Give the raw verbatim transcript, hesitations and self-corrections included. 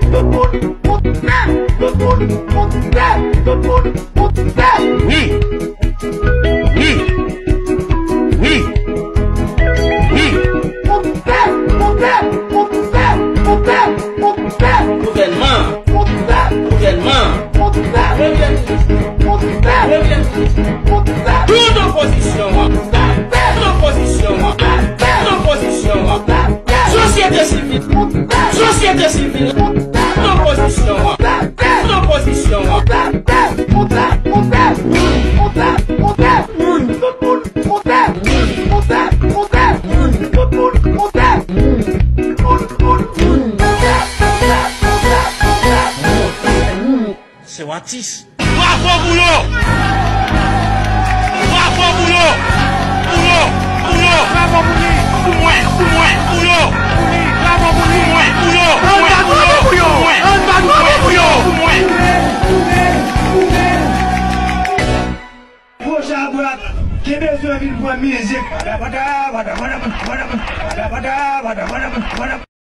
Tout moun, tout moun, tout moun, tout moun, tout moun, tout moun. Wi. Wi. Wi. Wi. Gouvènman. Gouvènman. Premye minis. Premye minis. Tout opozisyon an. Tout opozisyon an. Tout opozisyon an. Sosyete sivil. Sosyete sivil. Tout opozisyon an. Tout opozisyon an. Se yon atis. Bravo pou yo! Bravo pou yo! Pou yo! Pou yo! Bravo pou li! Pou mwen! Pou mwen! Pou yo! Pou li! Bravo pou li! Pou mwen! Pou yo! Pou mwen! Pou yo! Pou mwen! Pou yo! Pou mwen! Pwojè Abrat te bezwen vin pran mize